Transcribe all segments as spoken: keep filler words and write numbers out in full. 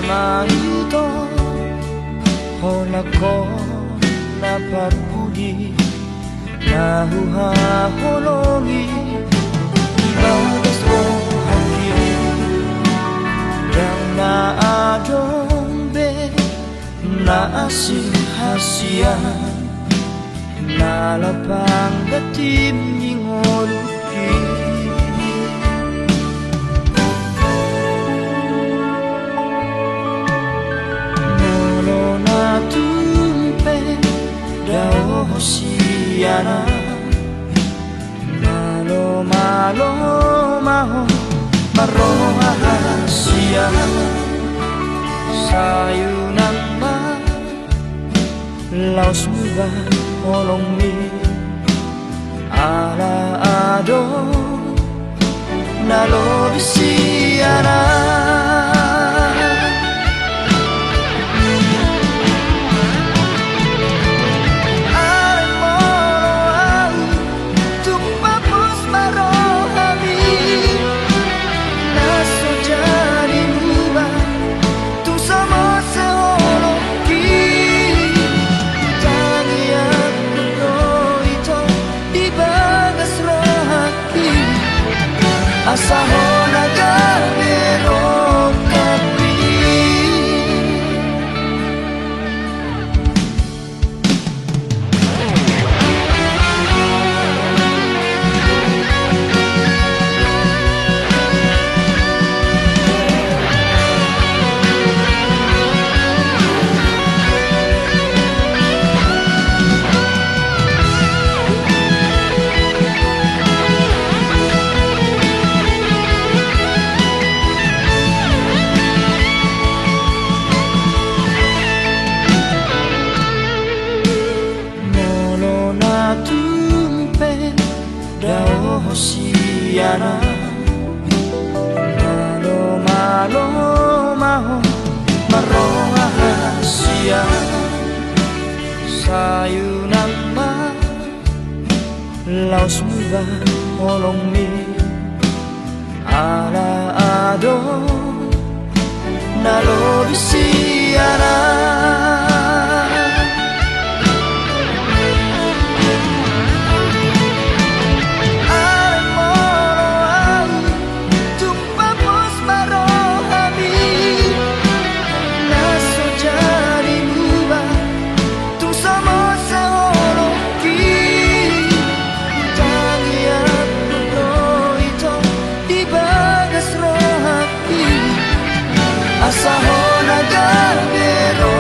Mahuto holan ho na parpudi na huhaholongi di bagas rohangki. Ndang na adong be na asing hasian na lapang da tim ni ngolungki. Molo na tung pe dao ho sian ahu, malo malo ma ho marroha hasian. Sai unang ma laos muba holongmi, ala adong na lobi sian ahu. Alai molo ahu tung papos ma rohami, na so jadi muba tung so mose holongki. Tangiangku do ito di bagas rohangki, asa ho na gabe rongkapmi. Molo na tung pe dao ho sian ahu, malo malo ma ho marroha hasian. Sai unang ma laos muba holongmi, ala adong na lobi sian ahu. Alai molo ahu tung papos ma rohami, na so jadi muba tung so mose holongki. Tangiangku do ito di bagas rohangki, asa ho na gabe ro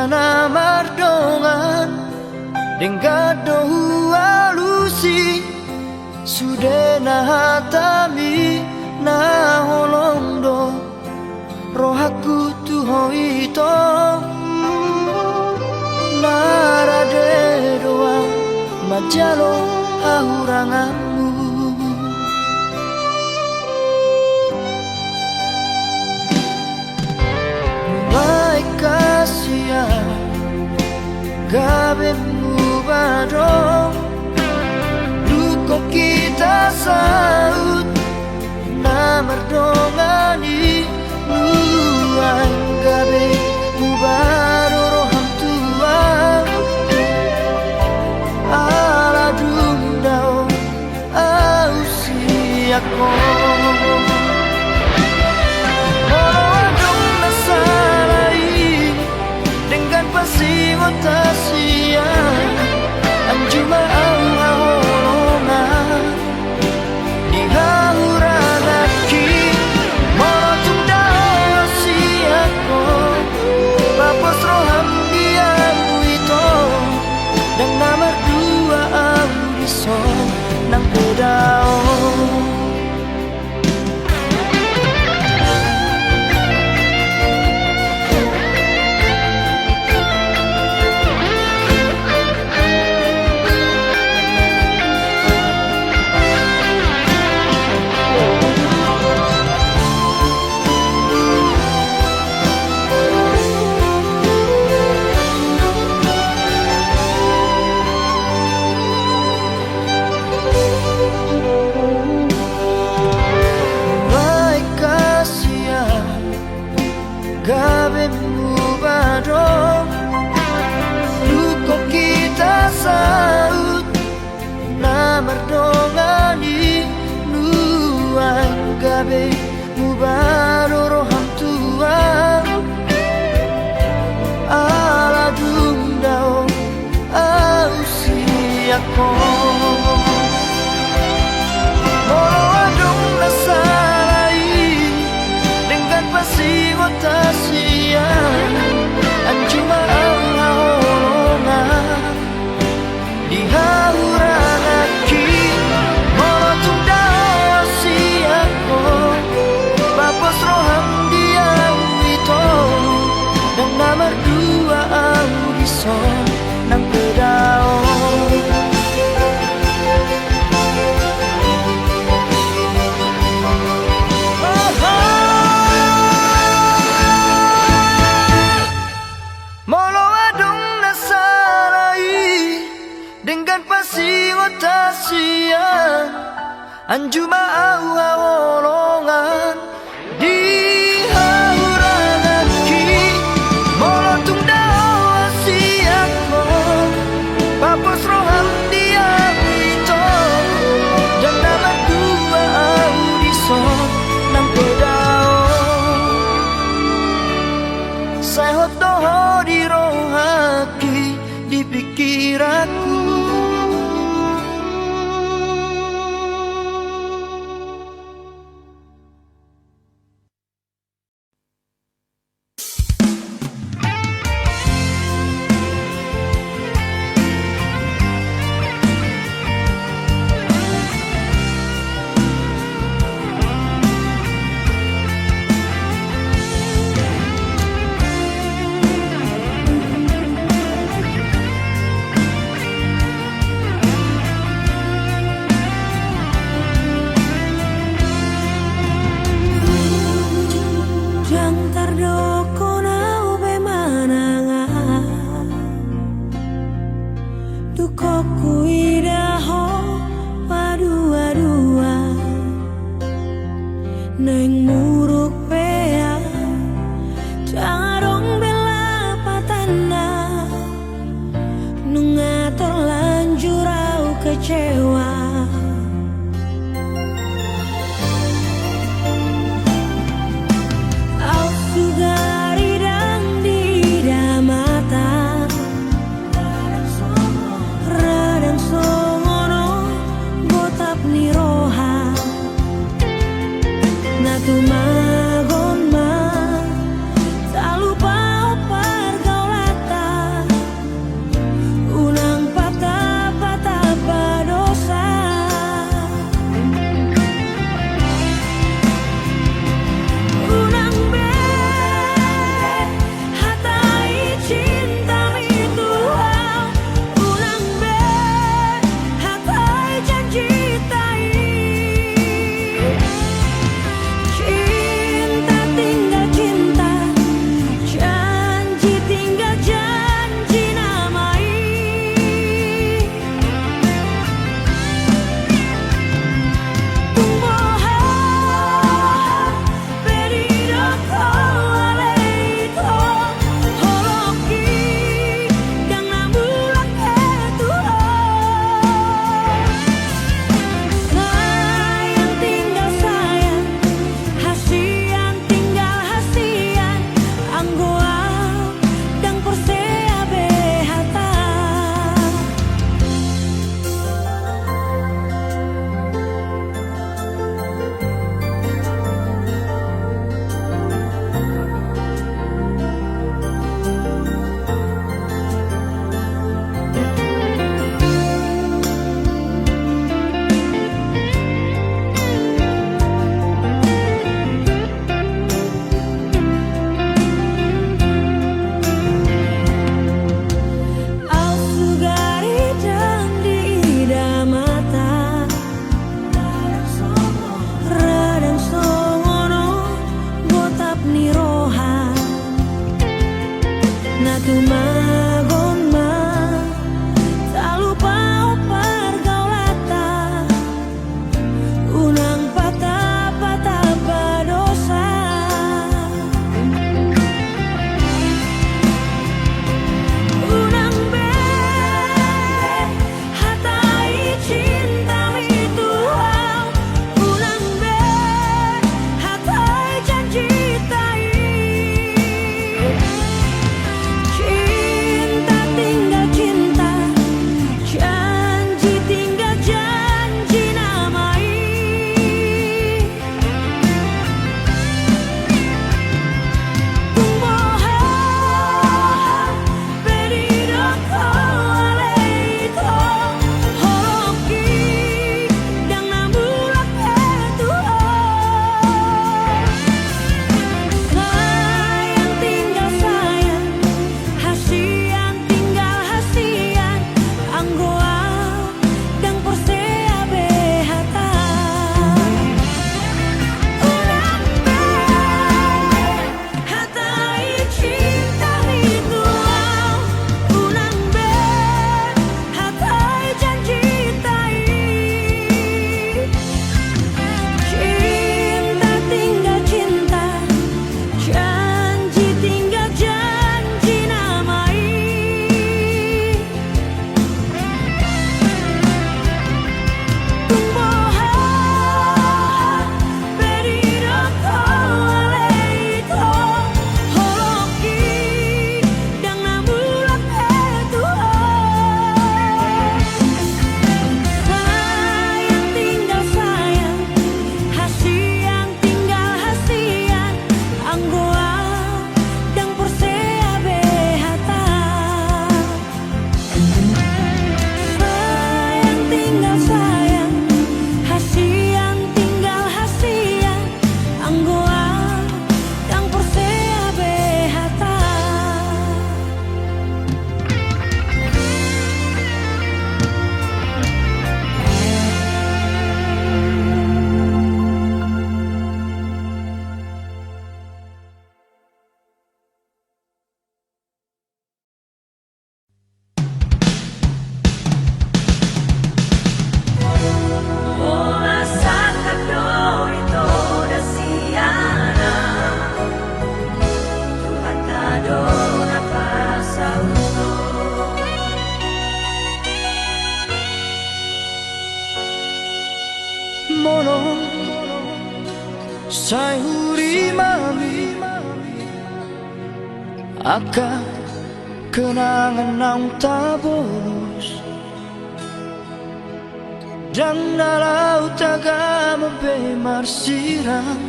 Na mardongan denggan do hualusi, sudena hatami na holong do rohangku tu ho ito. Na rade do ahu manjalo hahuranganmu. Baen hasian gabe muba do, dung hita saut na mardongan i. Nuaeng gabe muba do roham tu ahu, ala dung dao ahu sian ho. Molo adong na sala i denggan pasingot hasian, anju ma ahu haholongan di hahuranganki. Molo tung dao sian ho, papos roham di ahu ito, ndang na mardua ahu dison nang pe dao. Baen hasian gabe muba do, dung hita saut na mardongan i. Nuaeng gabe muba do roham tu ahu, ala dung dao ahu sian ho. Molo adong na sala i denggan pasingot hasian, anju ma ahu haholongan di hahuranganki. Molo tung dao sian ho, papos roham di ahu ito, ndang na mardua ahu dison nang pe dao. Molo adong na sala i denggan pasingot hasian, anju ma ahu haholongan di hahuranganki. Molo tung dao sian ho, papos roham di ahu ito, ndang na mardua ahu dison nang pe dao. Sai hot do ho di rohangki, di pikiranku. Ndang tardokhon ahu be manang aha, dung huida ho paduadua. Naeng muruk pe ahu, ndang adong be lapatanna. Nunga terlanjur ahu kecewa. Ahu sugari ndang diida mata. Radang songon on gotap ni roha. Na tumagon ma, talupa ho pargaulanta. Cintam i tu au, unang be hatai janjita i. Cinta tinggal cinta, janji tinggal janji nama i. Tung boha pe didok ho ale ito, holong i ndang na mulak be tu ho. Sayang tinggal sayang, hasian tinggal hasian, anggo au ndang porsea be hata. Au sugari ndang diida mata, radang songon on gotap ni roha. Na tumagon ma, talupa pargaulanta. Unang patah-patah badosa. Unang be hatai cintam i tu au, unang be hatai janjita i. Cinta tinggal cinta, janji tinggal janji nama i. Tung boha pe didok ho ale ito, holong i ndang na mulak be tu ho. Sayang tinggal sayang, hasian tinggal hasian, anggo au ndang porsea be hata. Unang be hatai cintam i tu au, unang be hatai janjita i. Cinta tinggal cinta, janji tinggal janji nama i. Tung boha pe didok ho ale ito, holong i ndang na mulak be tu ho. Sayang tinggal sayang, hasian tinggal hasian, anggo au ndang porsea be hata. Sayang tinggal sayang, hasian tinggal hasian, anggo au ndang porsea be hata. Holan sangkap do ito da sian Tuhanta do na pasauthon. Molo sai hurimami angka kenangan naung tabolus, ndang na laho tagam be marsirang,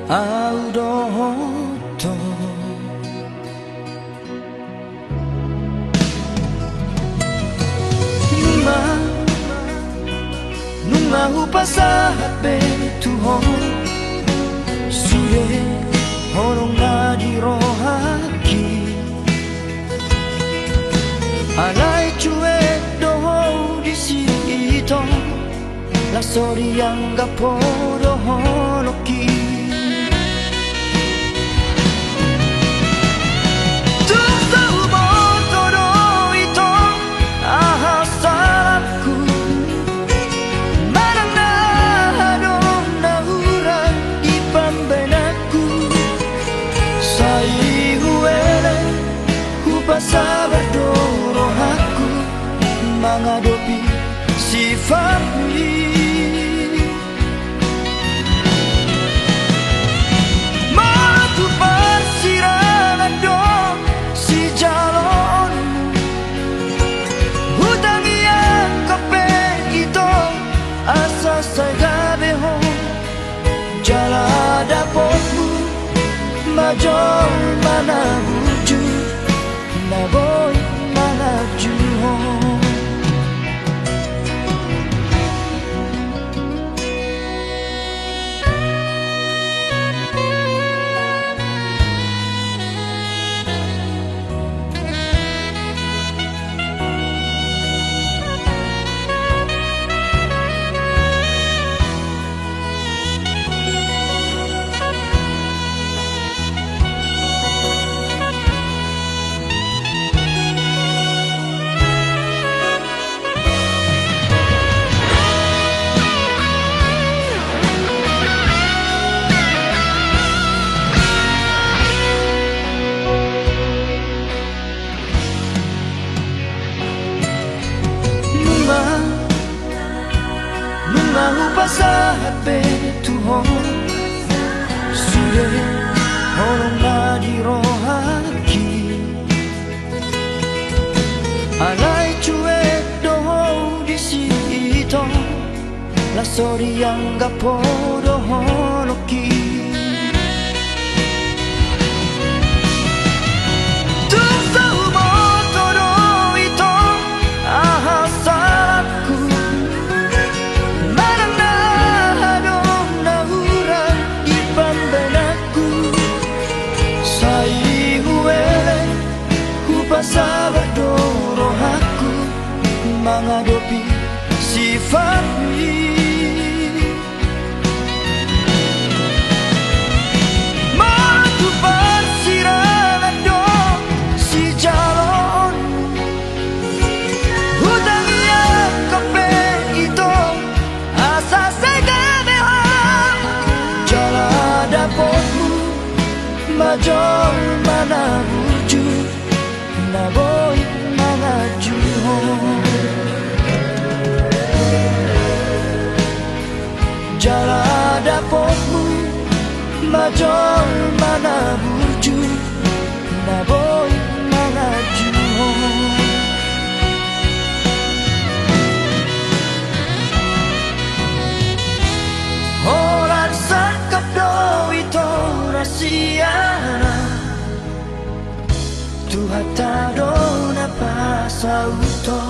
au dohot ho. Nunga, nunga hupasahat be tu ho sude holong na di rohangki. Alai cuek do ho disi, ito, laos so dianggap ho dohononki. Tung so huboto do, ito, aha salahku, manang na adong na hurang di pambahenanku. Sai huelek, hupasabar do rohangku mangadopi sifatmu i. Molo tu parsirangan do sijaloonmu, hutangiangkon pe, ito, asa sai gabe ho jala dapotmu ma jolma na burju, na boi mangajuhon. Nunga, nunga hupasahat be tu ho sude holong na di rohangki. Alai cuek do ho disi, ito, laos so dianggap ho dohononki. Tung so huboto do, ito, aha salahku, manang na adong na hurang di pambahenanku. Sai huelek, hupasabar do rohangku mangadopi sifatmu i. Molo tu parsirangan do sijaloonmu, hutangiangkon pe, ito, asa sai gabe ho jala dapotmu ma jolma na burju, na boi mangajuhon. Jala dapotmu ma jolma na burju, na boi mangajuhon. Holan sangkap do, ito, na siana, Tuhanta do na pasauthon.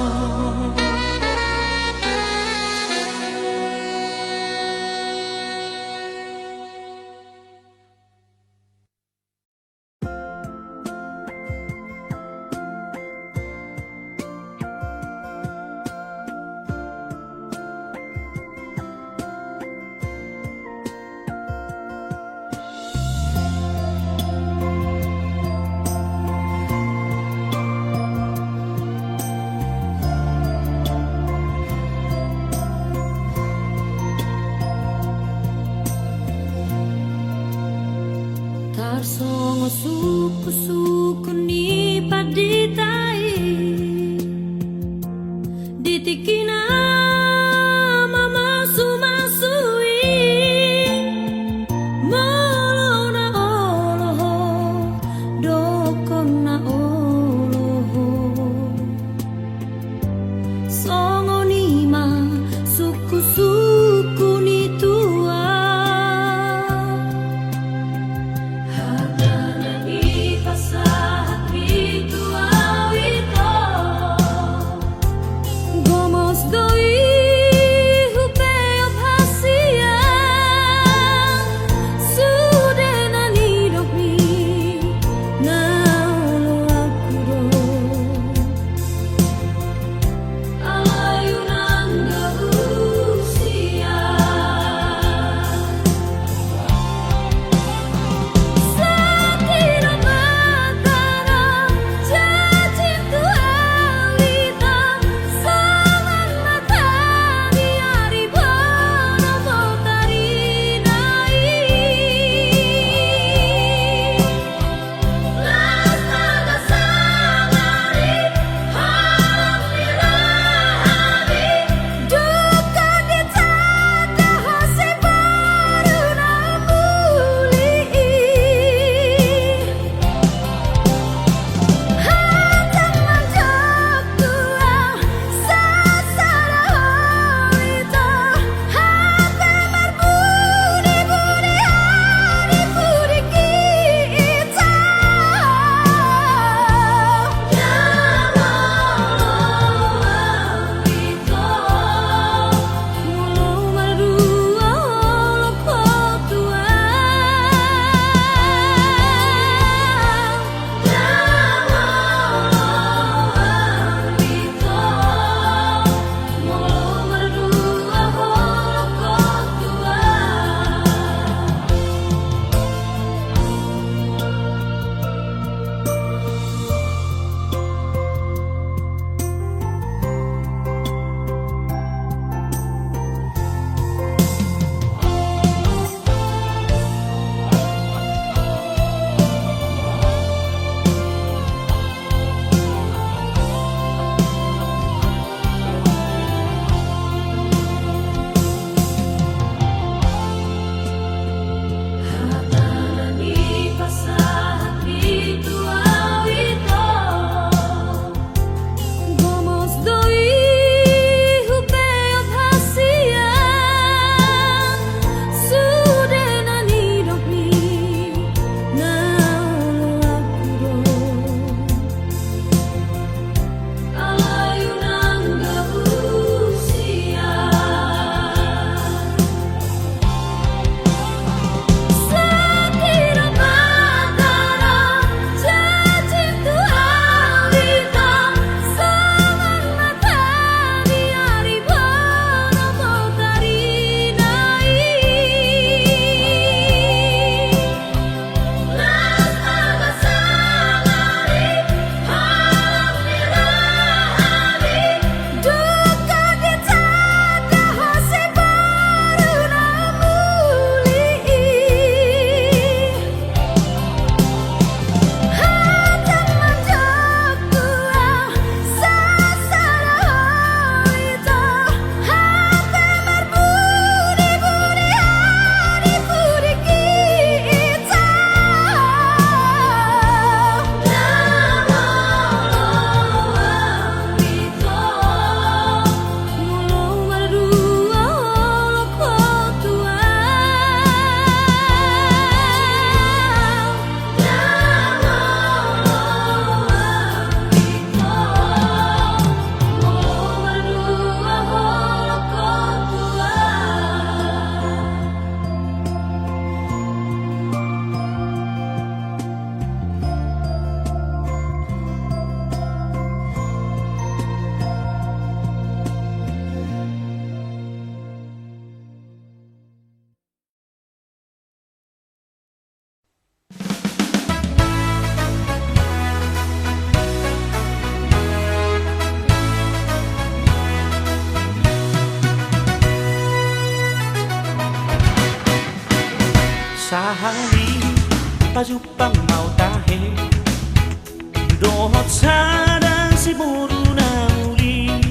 Siboru na uli,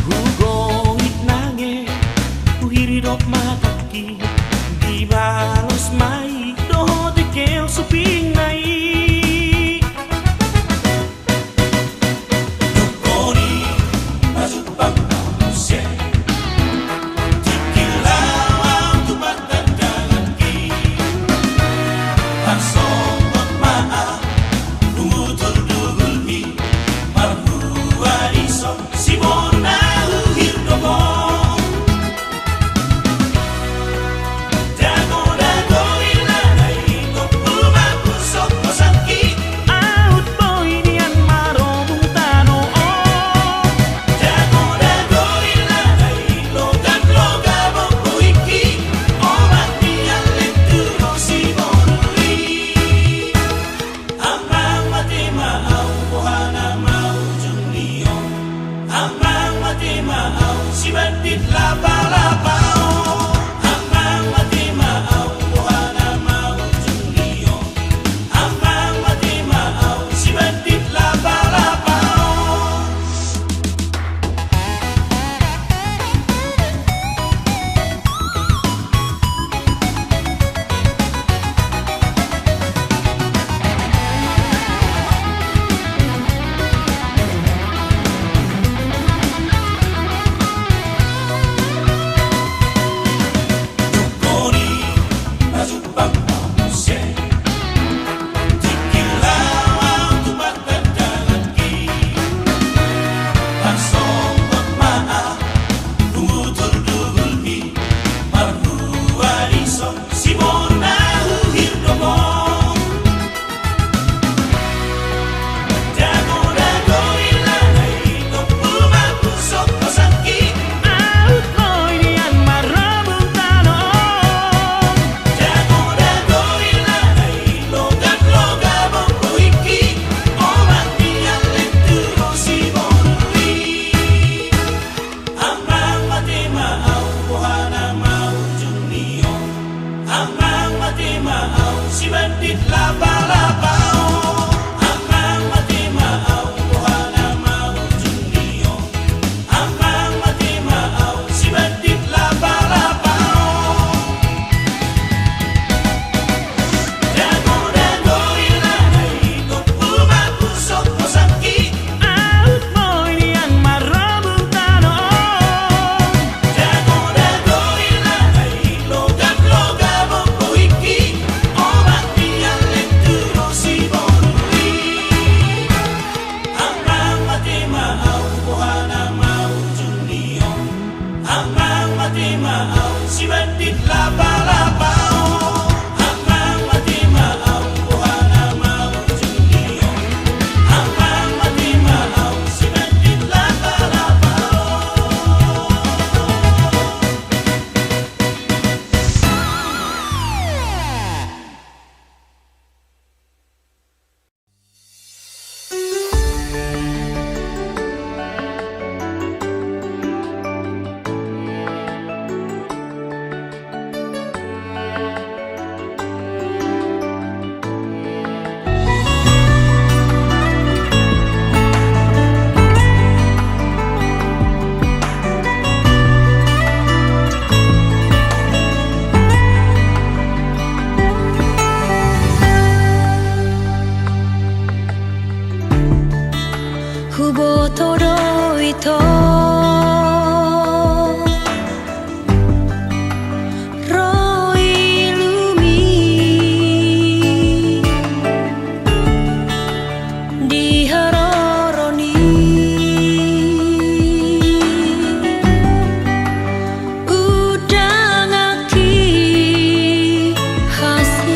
hugoit nangge, huhirdop ma tangki, dibalos ma i dohot dengkel supingna i. Dung honi pajumpang muse, tingki laho au tu pantandanganki, parsonggop ma au, hututur dugulmi, marhua dison siboru na huhirdop on. Dago-dago ilana i, tompu ma puson hosangki, aut boi nian marobung tano on. Dago-dago ilana i, logam-logam on bohingki, omak ni alim tu do siboru i. Amang mate ma au, boha nama ujung ni on? Amang mate ma au, si bandit lapa-lapa on. Amang mate ma au, boha nama ujung ni on? Amang mate ma au, si bandit lapa-lapa on. Amang mate ma au, boha nama ujung ni on? Amang mate ma au, si bandit lapa-lapa on. Amang mate ma au, boha nama ujung ni on? Amang mate ma au, si bandit lapa-lapa on. Dago-dago ilana i, tompu ma puson hosangki, aut boi nian marobung tano on. Dago-dago ilana i, logam-logam on bohingki, omak ni alim tu do siboru i. Amang mate ma au, boha nama ujung ni on? Amang mate ma au, si bandit lapa-lapa on. Amang mate ma au, boha nama ujung ni on? Amang mate ma au, si bandit lapa-lapa on. Huboto do ito ro ilumi di haroro ni undanganki hasian.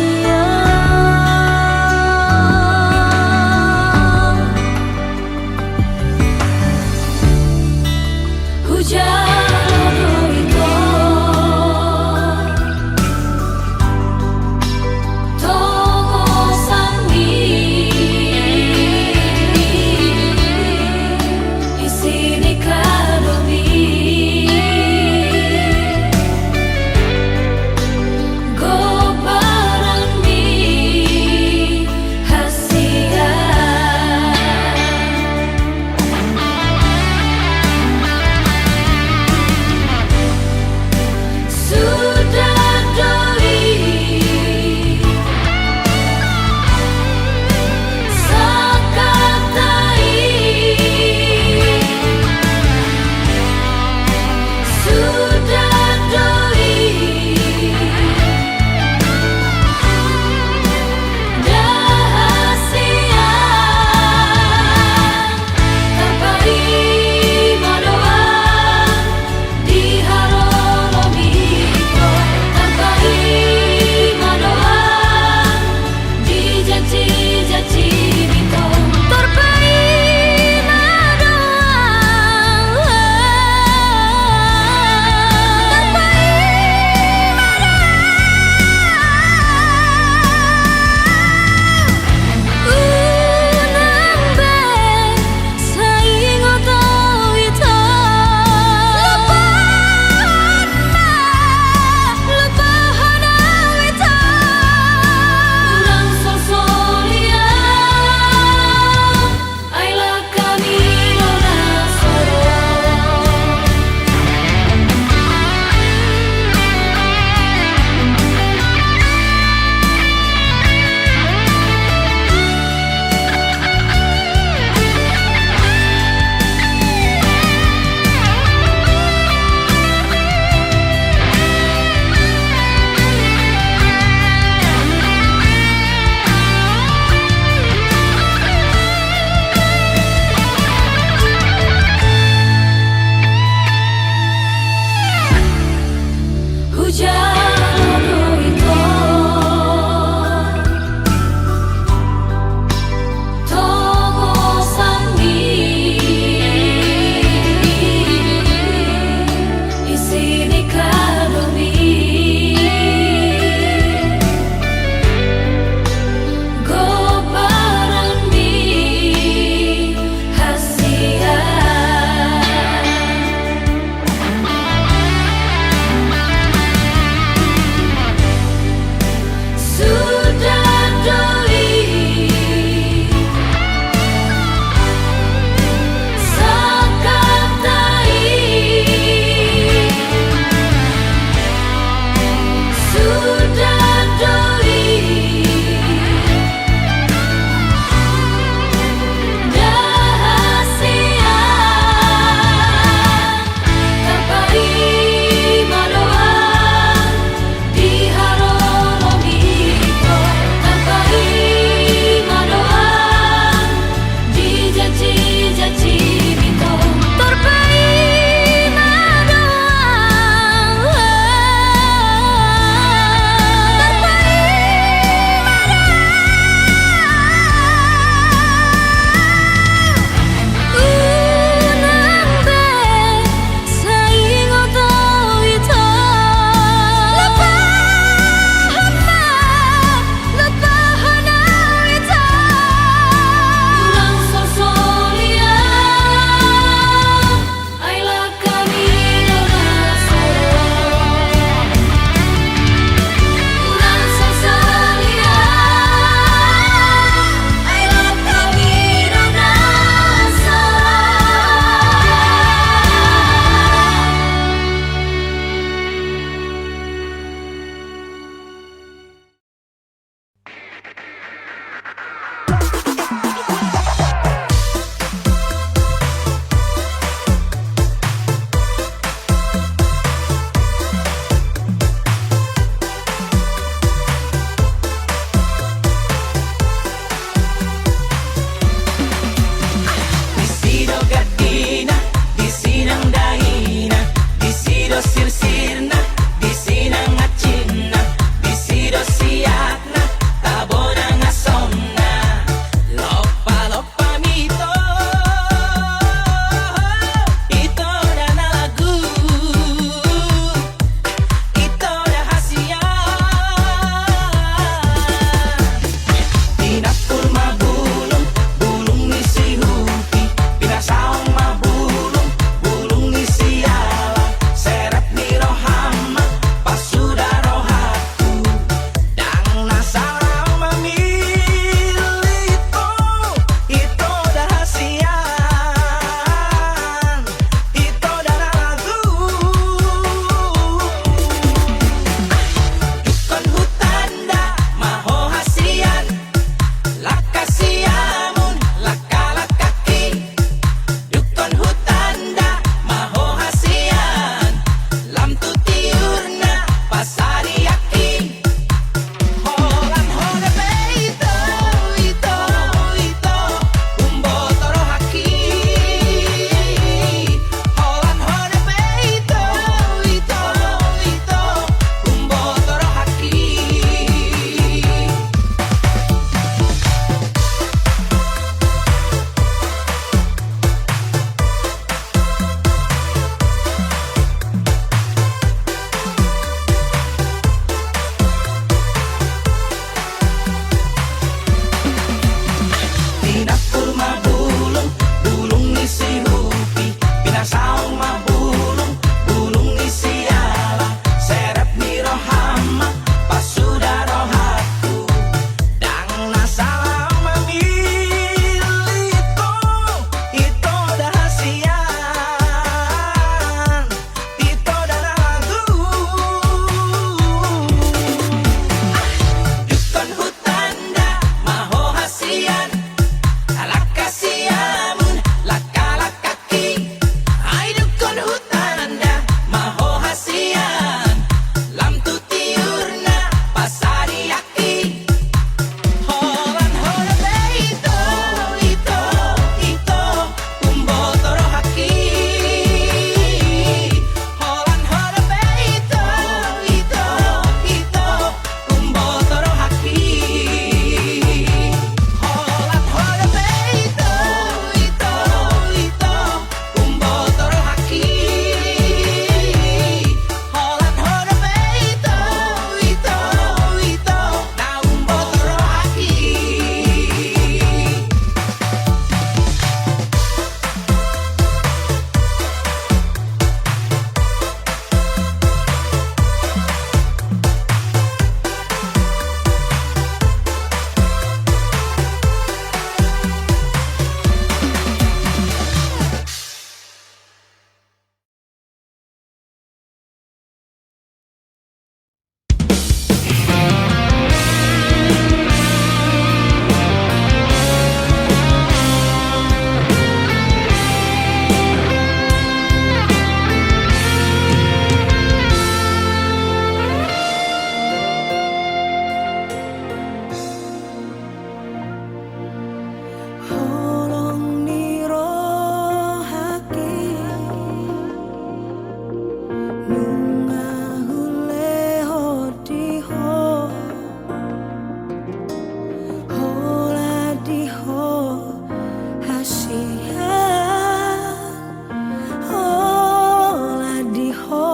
Holan di ho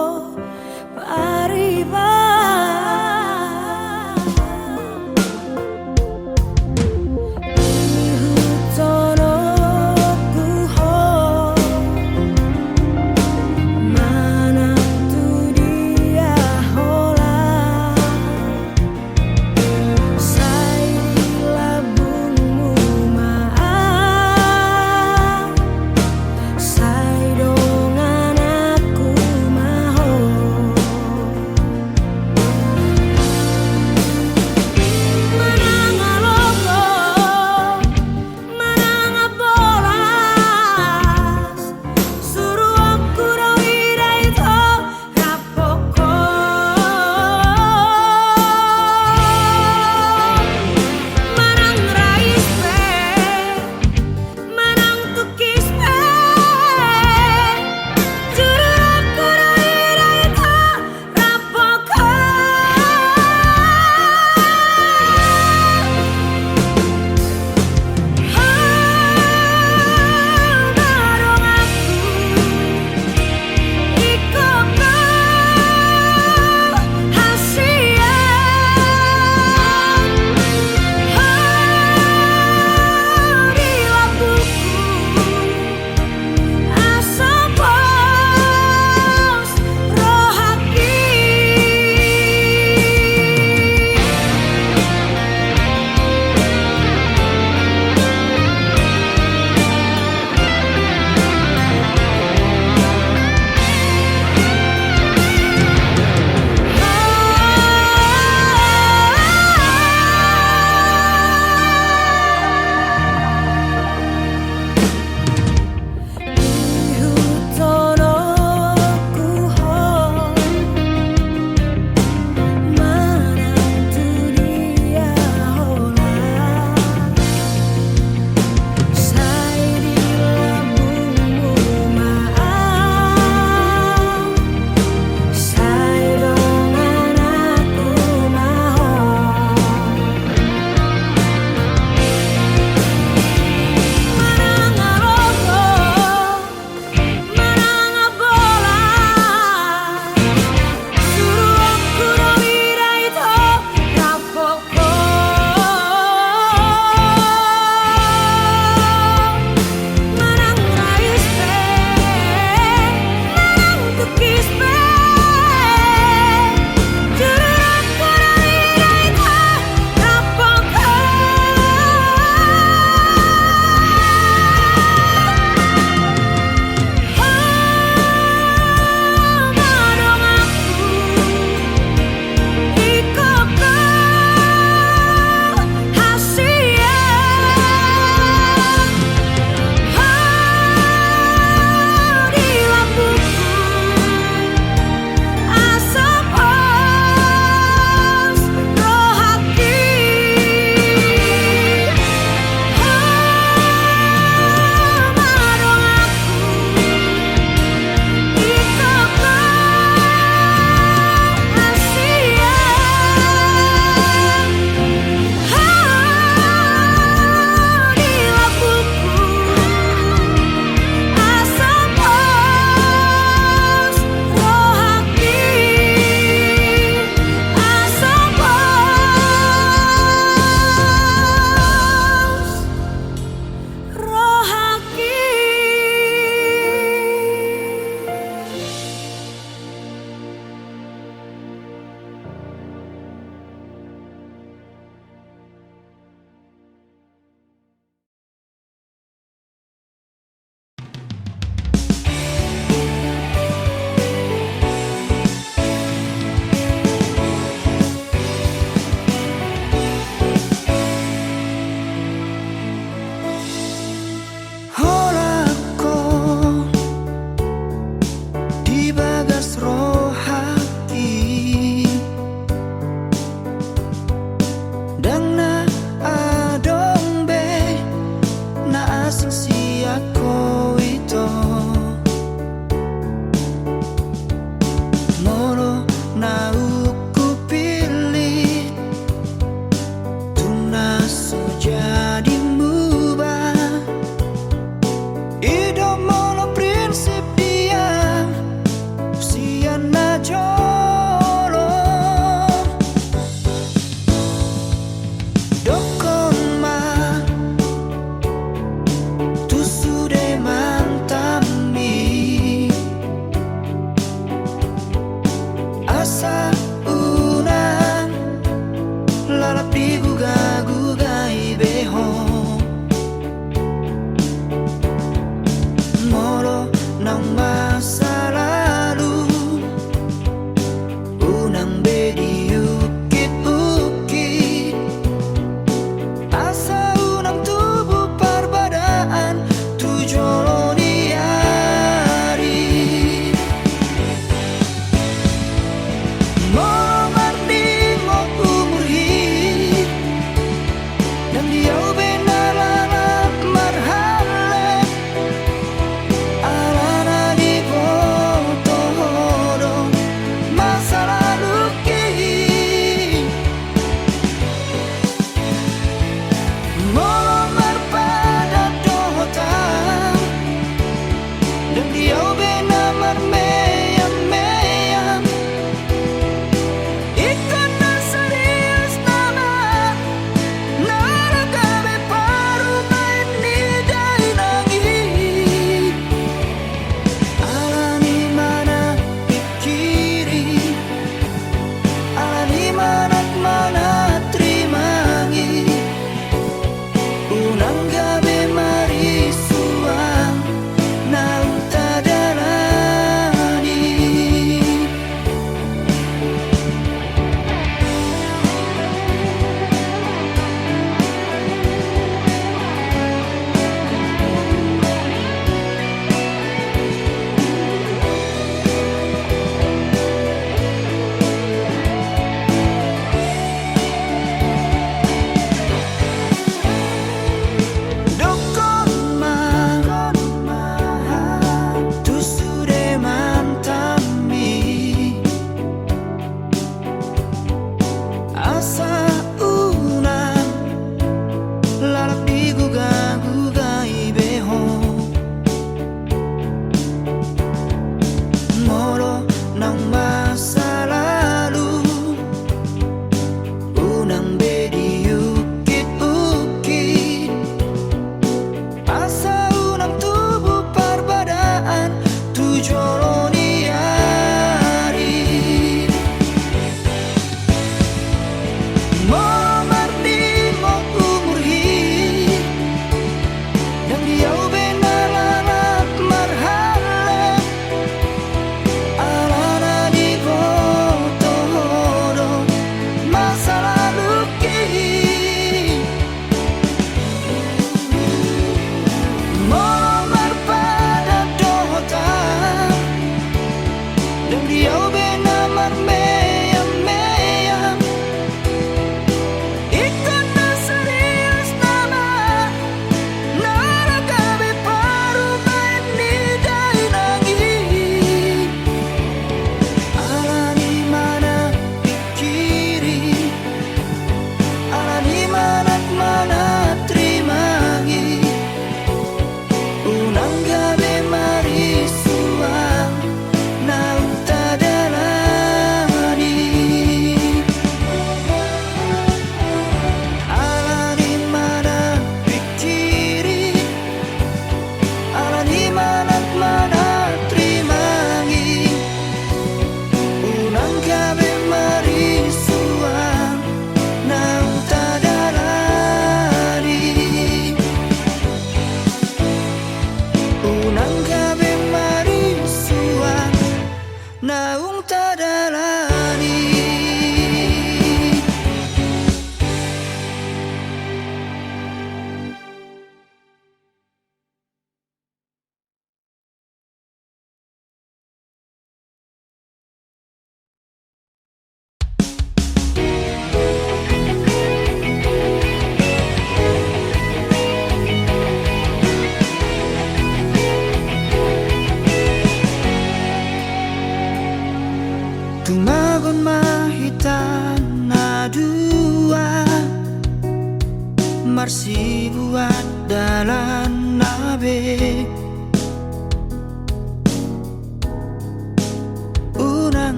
pariban. Ihuthononku ho manang tu dia holan. Sai di lambungmu ma au.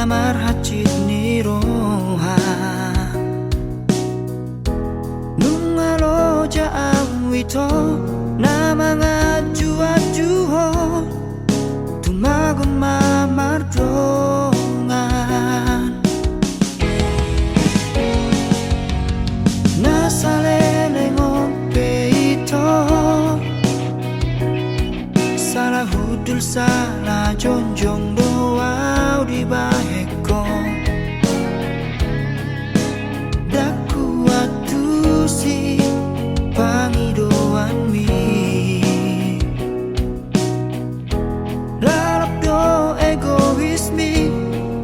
marhansit ni roha. Nunga loja au ito na manganju-anju ho, tumagon ma mardongan. Na saleleng on pe ito, salah hundul salah jongjong do au dibahen ho. Ndang kuantusi pangidoanmi. Lalap do egoismi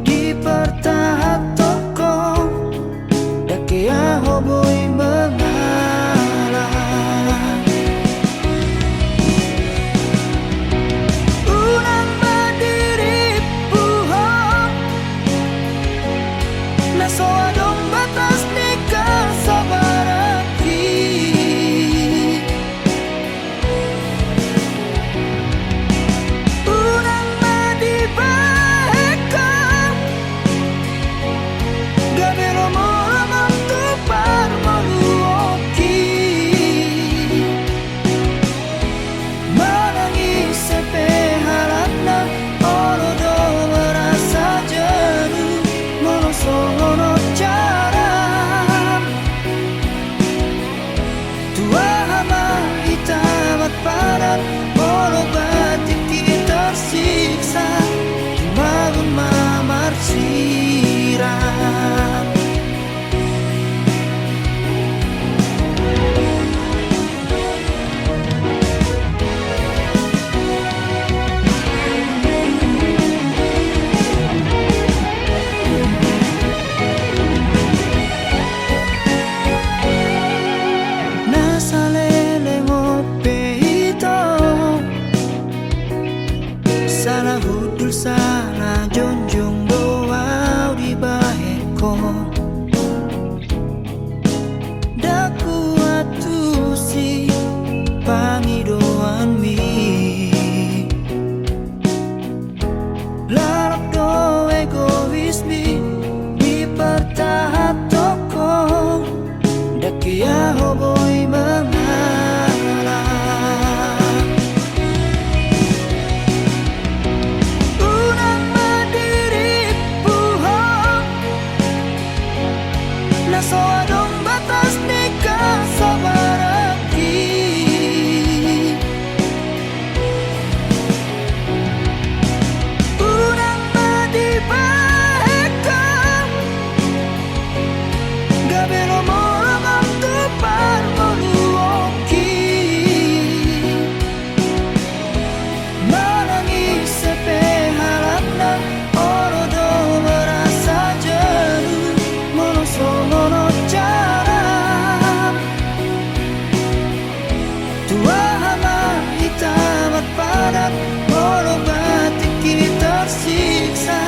dipertahanhon ho. Ndang hea ho boi mangalah. Unang ma dirimpu ho na so adong batas ni hasabaranki. Unang ma dibahen ho gabe lomo-lomo tu parngoluonki. Manang ise pe halakna, olo do merasa jenuh molo songon on jaram. Tu aha ma hita marpadan, molo batin hita tersiksa, tumagon ma marsirat. Na saleleng on pe ito, salah hundul salah jongjong do au dibahen ho. Ndang kuantusi pangidoanmi. Lalap do egoismi dipertahanhon ho. Ndang hea ho boi mangalah. Unang ma dirimpu ho na so adong batas ni hasabaranki. Unang ma dibahen ho gabe lomo-lomo tu parngoluonki. Manang ise pe halakna, olo do merasa jenuh molo songon on jaram. Tu aha ma hita marpadan, molo batin hita tersiksa,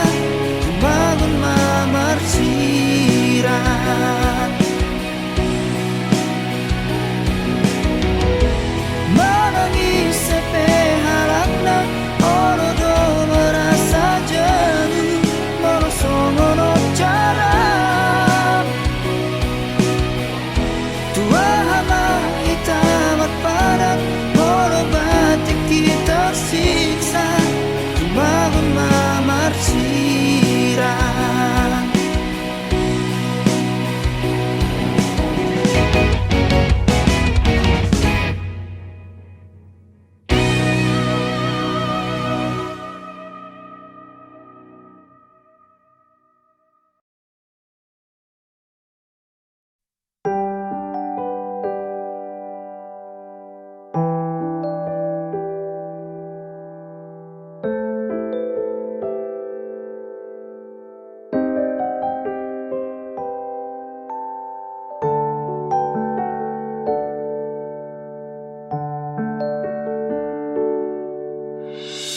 tumagon ma marsirat. Manang ise pe halakna, olo do merasa jenuh molo songon on jaram. Tu aha ma hita marpadan, molo batin hita tersiksa, tumagon ma marsirat.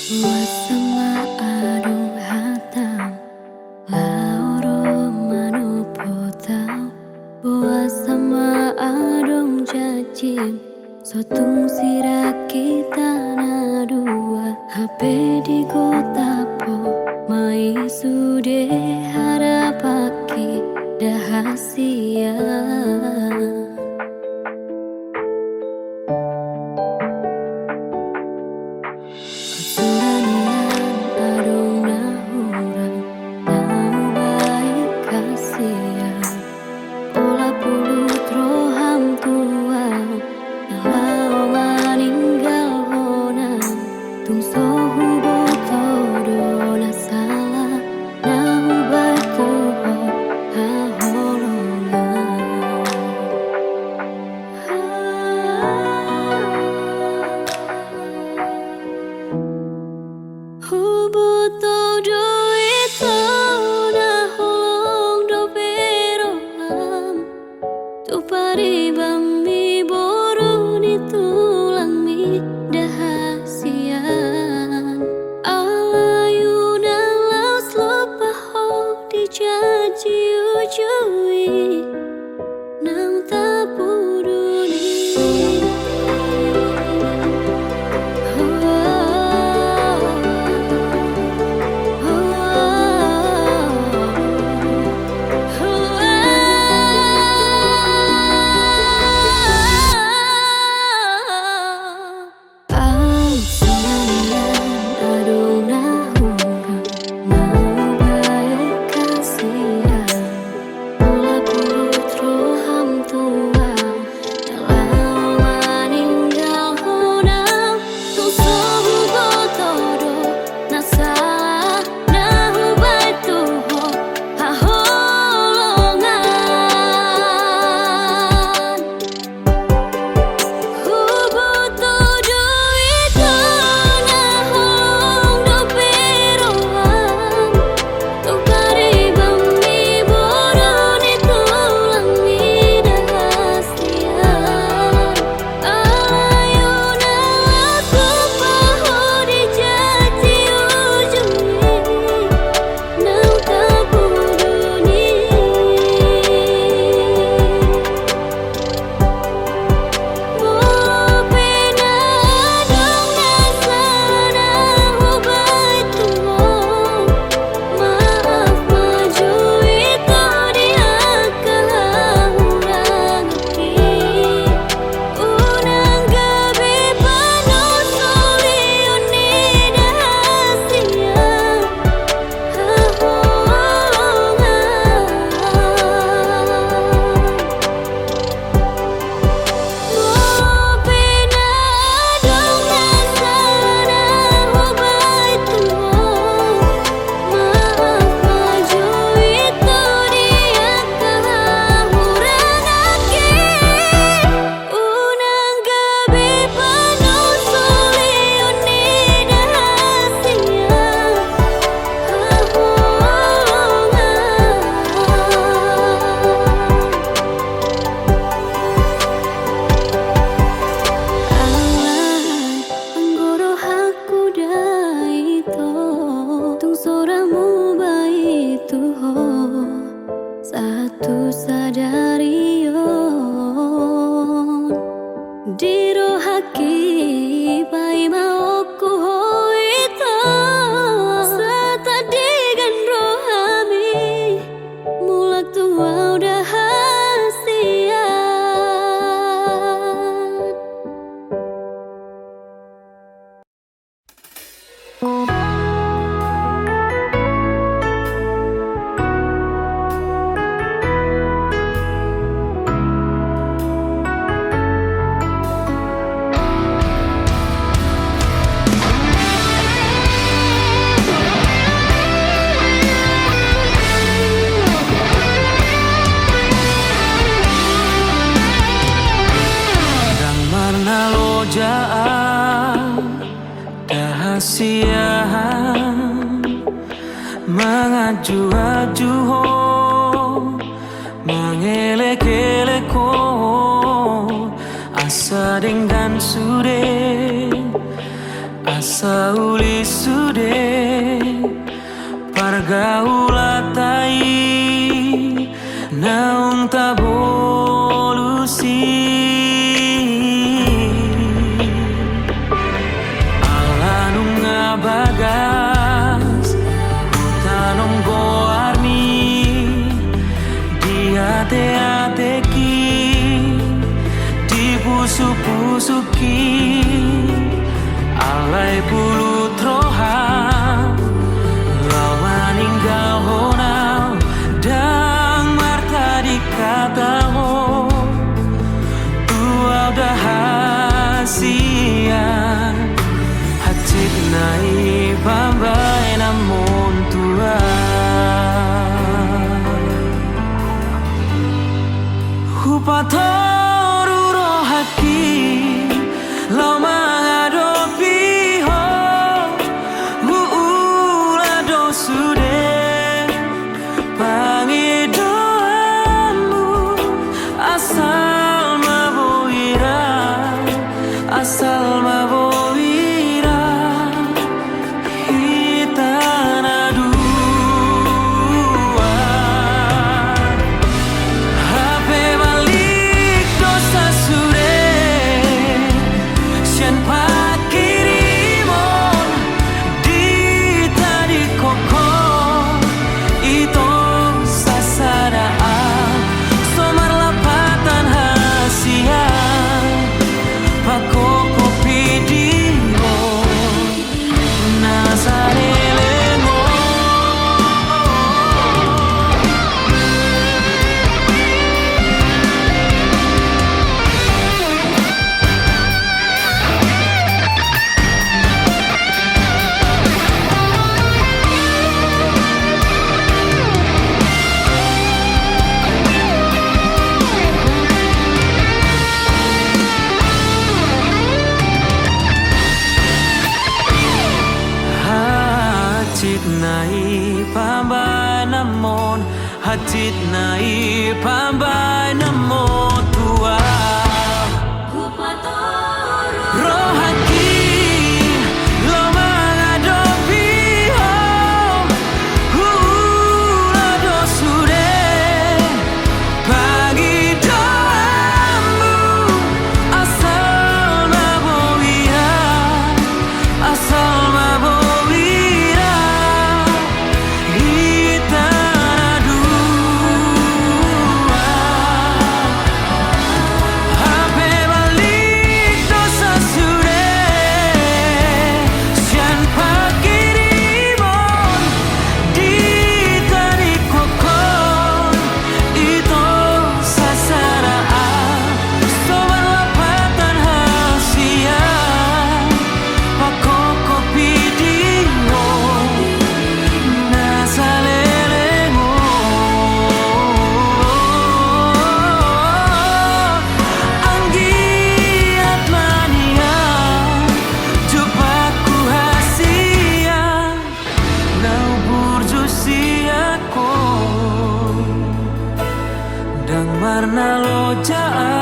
Boasa ma adong hatam laho ro manopot au? Boasa ma adong janjim so tung Sirang hita na dua, hape digotap ho ma i sude harapanki ndang sian. Songon i nian adong na hurang na hubaen hasian. Pola pulut roham tu ahu, na laho maninggalhon ahu. Tung so huboto do na sala na hubaen tu ho haholongan. Huboto do ito na holong dope roham tu paribanmi boru ni tulangmi ndang hasian. Alai unang laos lopa ho di janji ujui. Naung tapudun i. Au songon i nian adong na hurang na hubaen hasian. Pola pulut roham tu ahu, na laho maninggalhon ahu. Tung so huboto do na sala na hubaen tu ho haholongan. Huboto do ito na holong dope roham tu paribanmi boru ni tulangmi ndang hasian. Alai unang laos lopa ho di janji ujui. Naung tapudun i. Molo pe na adong na sala na hubaen tu ho, maaf ma jo ito di angka hahuranganki. Unang gabe panontulion ni ndang hasian. Unang gabe panontulion ni ndang hasian haholongan. Alai anggo rohangku ndang ito, tung so ra muba i tu ho. Sahat tu sadari on di rohangki paimaonku ho ito. Sahat di ganjang rohami mulak tu au ndang hasian. Ndang marna loja au, ndang hasian manganju-anju ho, mangelek-elek ho, asa denggan sude, asa uli sude pargaulanta i naung tabolus i. Laho mangadopi ho, huula do sude pangidoanmu, asal ma boi ra, asal ma boi ra hita na dua. Hape malik do sasude sian panghirimon di tadingkon, ito sasada so marlapatan hasian, pakokopi di ho na saleleng on. Hansit na i pambahenanmon, hansit na i pambahenanmon tu ahu. Rohangki laho mangadopi ho, huula do sude pangidoanmu, asal ma boi ra, asal ma boi ra hita na dua. Hape malik do sasude sian panghirimon di tadingkon, ito sasada ahu so marlapatan hasian, pakokopi di ho na saleleng on. Anggiat ma nian jumpa hasian na burju sian ho, ndang marnalojaan.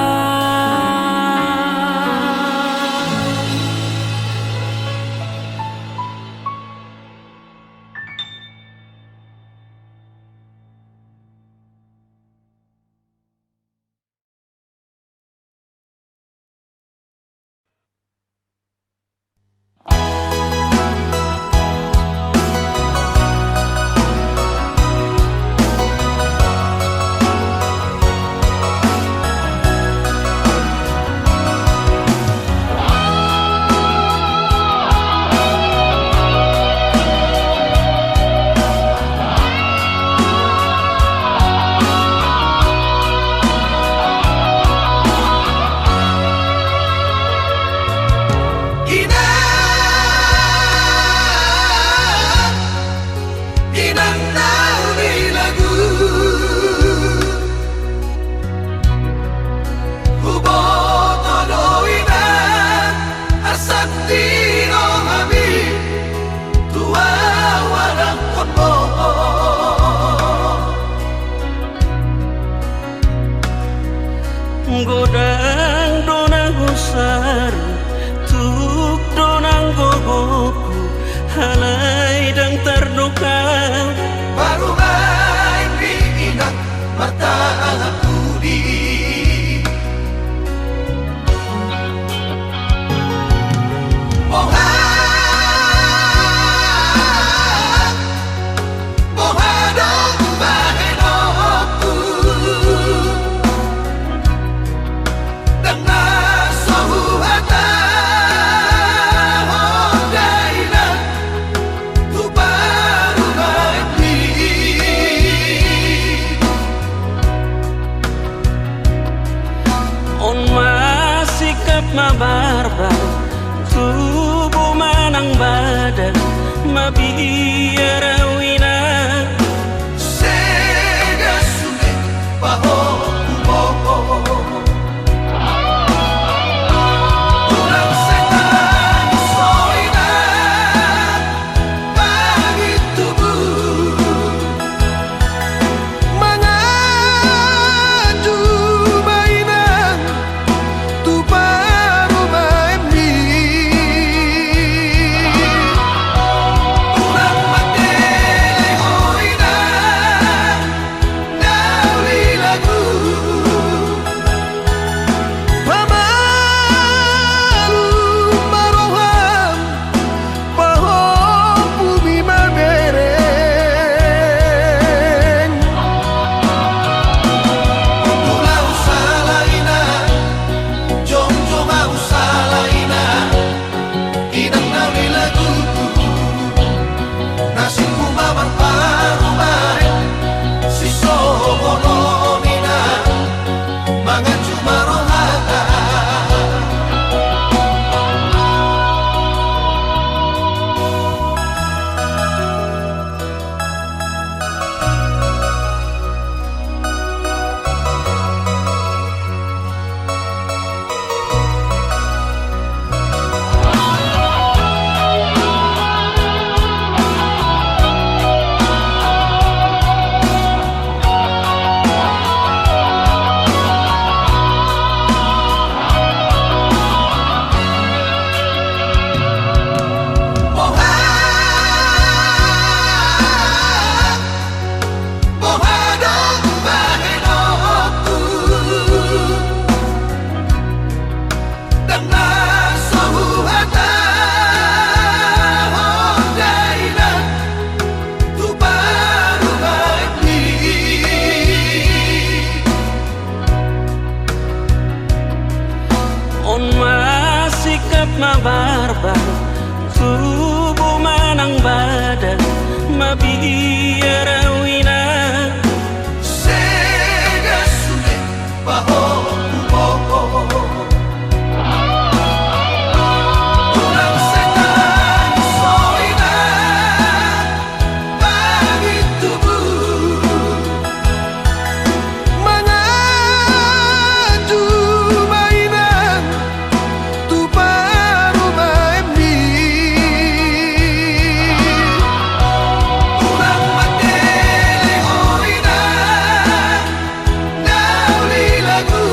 Inang, inang na hulagu, huboto do inang, asa tino hami tu ahu adangkonmu. Godang do na husaru, tuk do nang gogoku, alai ndang tardok ahu. Parumaenmi inang, martangan pudi. Boha, boha do bahenonku, ndang na so huhatahon da inang tu parumaenmi. On ma sikap ma barbar, tubu ma nang badan, mabiar ahu inang. Sega sude pahompumon. Tulang Huhatahon dainang tu parumaenmi. On ma singkat ma barbar, tubu ma nang badan, mabiar au inang. Sega sude pahompu ho. Unang sai tangis ho inang, bagi tubu. Mangaju ma inang tu parumaenmi. Unang matele ho inang, na uli lagu.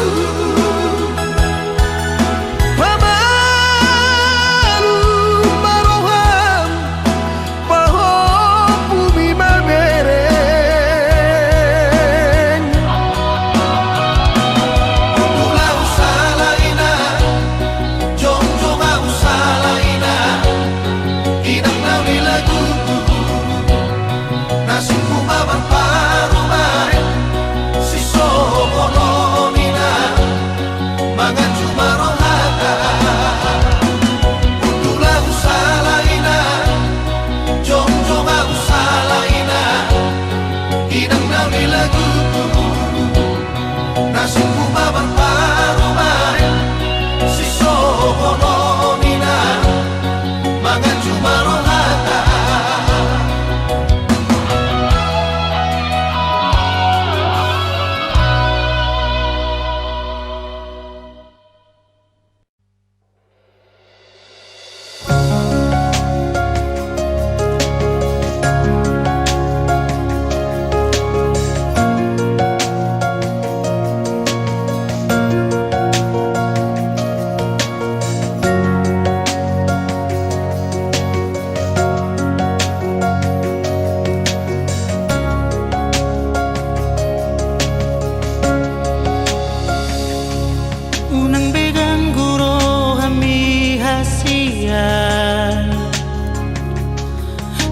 Pamalum ma roham, pahompumi ma bereng. Undul au sala inang, jongjong au sala inang, inang na uli lagu. Nasingku ma marparumaen, sisohonon inang, mangaju ma rohata. Undul au sala inang, jongjong au sala inang, inang na uli lagu. Nasingku ma marparumaen, sisohonon inang, mangaju ma rohata. Unang be ganggu rohami hasian,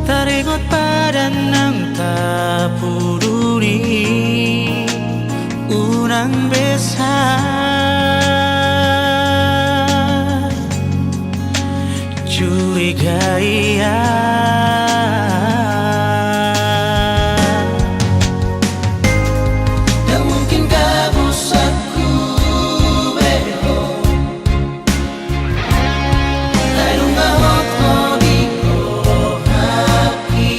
taringot padan nang tapuduni, unang be sai curigai au. Ndang mungkin gabusakku be ho, tai nunga hot ho di rohangki.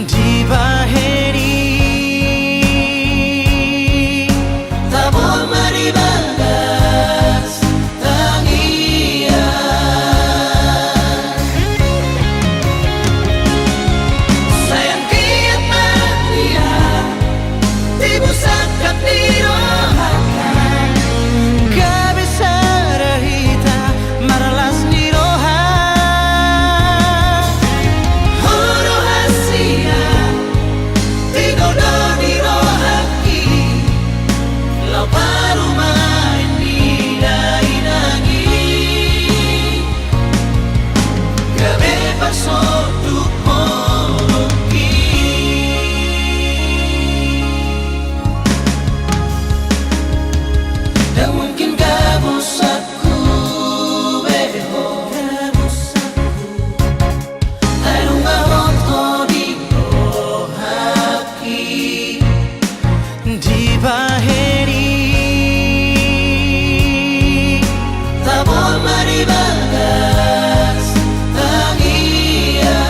Dibahen i tabo ma di bagas tangiang. Sai anggiat ma ia tibu sangkap di rohangki. Gabe sada hita marlas ni roha. Ho do hasian, tinodo ni rohangki, laho parumaen ni dainang i. Gabe parsonduk ngolungki. Ndang mungkin gabusakku be ho, gabusakku. Ai nunga hot ho di rohangki. Dibahen i tabo ma di bagas tangiang.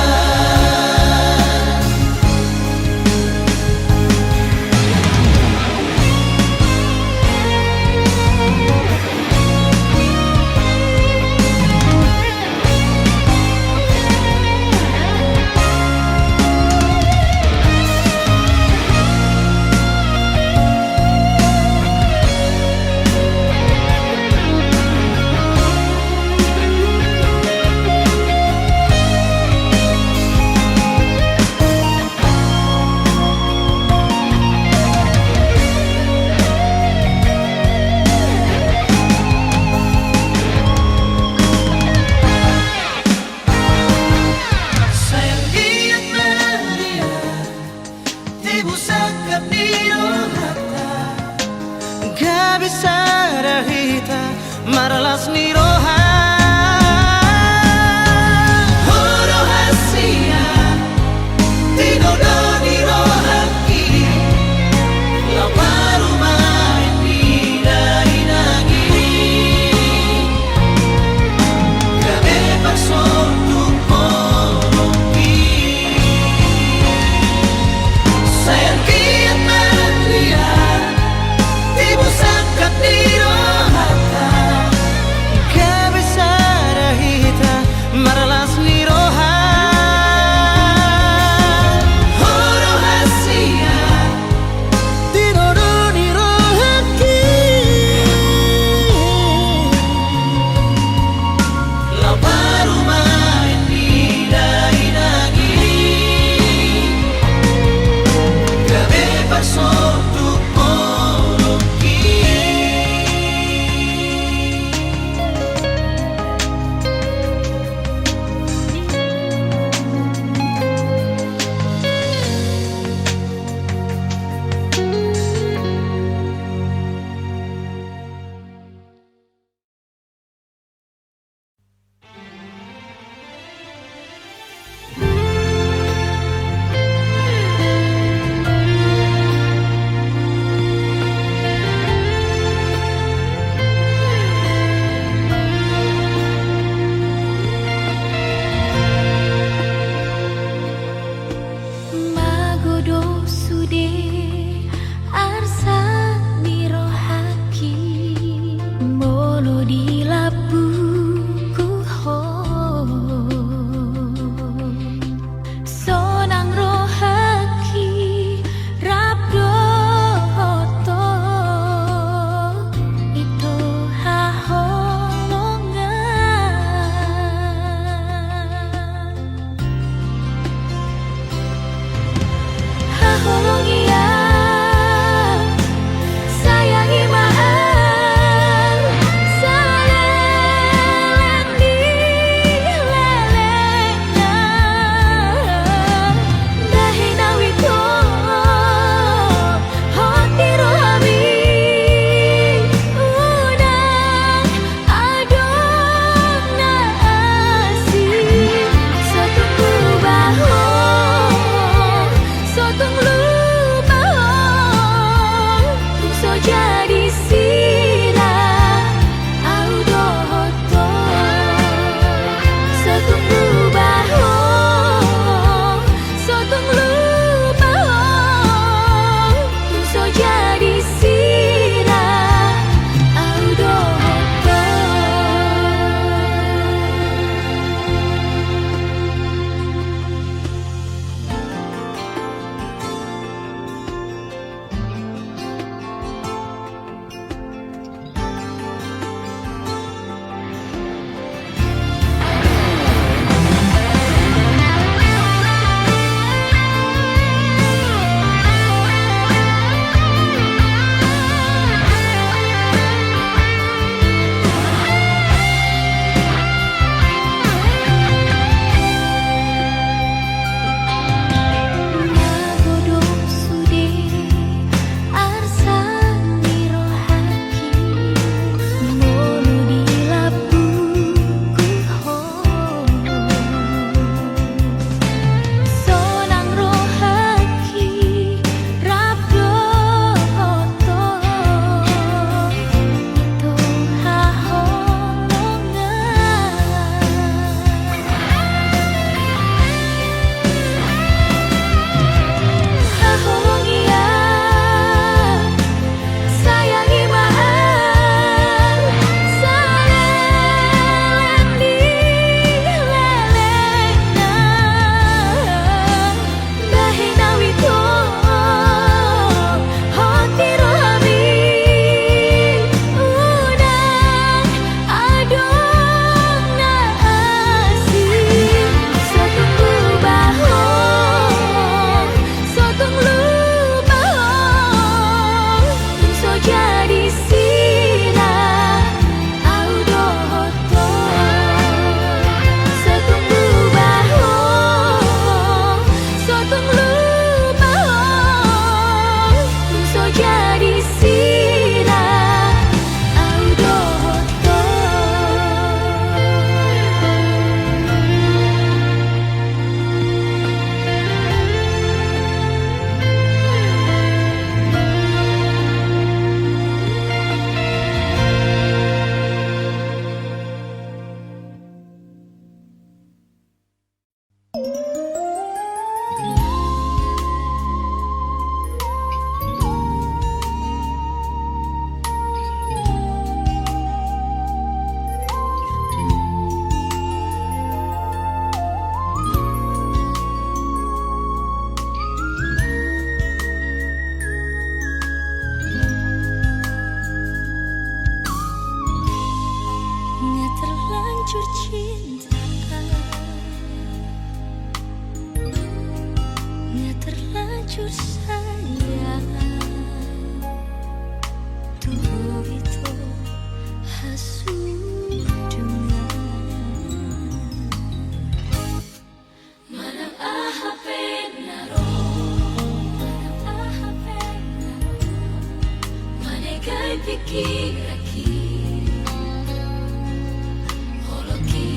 Holongki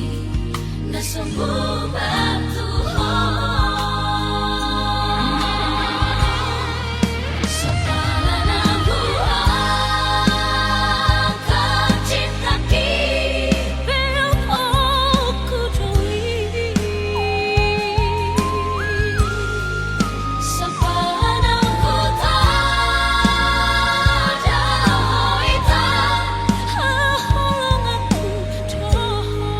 na so muba tu ho. Sampalana huangkat cintaki, beok oku do i. Sampalana hutada hita, haholonganku do ho.